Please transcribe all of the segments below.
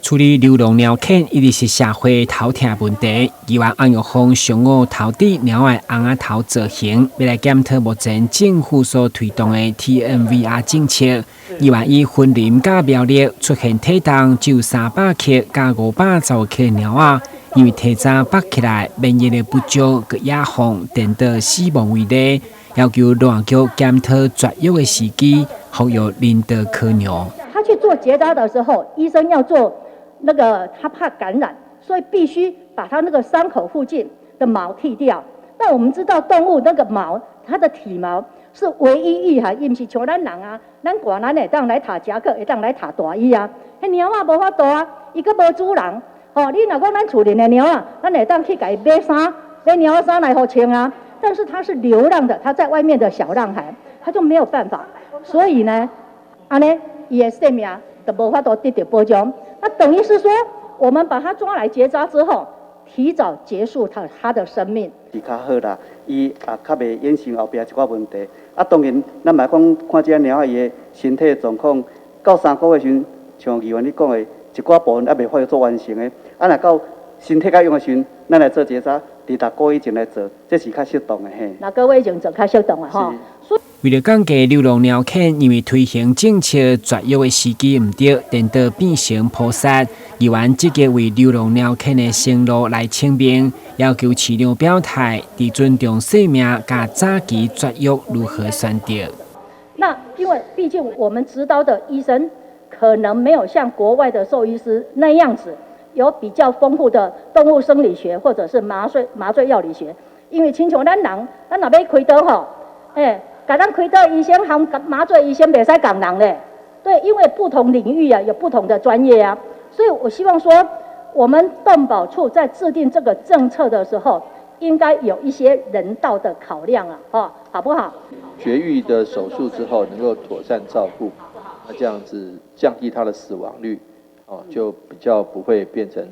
處理流浪貓犬一直是社會頭痛問題。議員翁玉鳳上午頭佇貓仔尪仔頭造型，欲來檢討目前政府所推動的 TNVR 政策。議員以雲林佮苗栗出現體重只有300克佮510克的貓仔，因為提早縛起來，免疫力不足，閣野放，顛倒死亡為例，要求農業局檢討絕育的時機，呼籲人道考量。他去做結紮的時候，醫生要做那個，他怕感染，所以必須把他那個傷口附近的毛剃掉。但我們知道動物那個毛，它的體毛是唯一御寒，伊毋是像咱人啊，咱寒咱會當來脫夾克，會當來脫大衣啊。彼貓仔無法度啊，伊閣無主人。吼，你若講咱厝裡的貓仔，咱會當去共伊買衫，買貓仔衫來予穿啊。但是它是流浪的，它在外面的小浪孩，它就沒有辦法。所以呢，按呢，伊的性命就無法度得到保障。那等於是說，我們把它抓來結紮之後，提早結束他的生命。是較好啦，伊也較袂衍生後壁一寡問題。啊，當然，咱嘛講看這貓仔伊的身體狀況，到3個月時陣，像議員你講的，一寡部分猶未發育做完成的，啊，若到身體較勇的時陣，咱來做結紮，佇6個月以前來做，這是較適當的嘿。 6個月以前做較適當的吼。為了降低流浪貓犬，因為推行政策絕育的時機毋對，顛倒變成撲殺。議員積極為流浪貓犬的生路來請命，要求市長表態，佇尊重生命佮早期絕育如何選擇。那因為畢竟我們執刀的醫生可能沒有像國外的獸醫師那樣子有比較豐富的動物生理學或者是麻醉藥理學。因為親像咱人，咱若欲開刀吼，欸，共咱開刀醫生和麻醉醫生袂使仝人咧，對，因為不同領域啊有不同的專業啊，所以我希望說，我們動保處在制定這個政策的時候，應該有一些人道的考量啊，哦，好不好？絕育的手術之後能夠妥善照顧，那這樣子降低它的死亡率，哦，就比較不會變成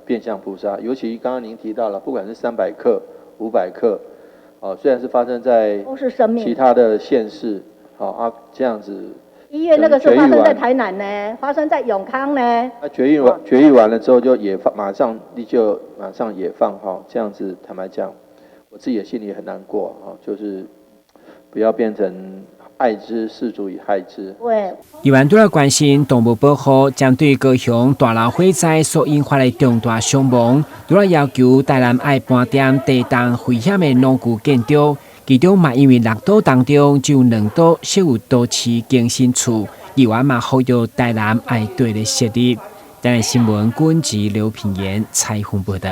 變相撲殺。尤其剛剛您提到了，不管是300克、500克。哦，雖然是發生在其他的縣市，好啊，這樣子。醫院那個是發生在台南呢，發生在永康呢。啊，絕育完了之後就野放，馬上你就馬上野放哈，這樣子坦白講，我自己也心裡很難過哈，就是不要變成愛之飼主以害之。對。議員除了關心動物保護，針對高雄大樓火災所引發的重大傷亡，除了要求台南愛盤點低重危險的農具建築，其中嘛因為六都當中只有兩都設有都市更新處，議員嘛呼籲台南愛對咧設立。台南新聞軍籍劉品言採訪報道。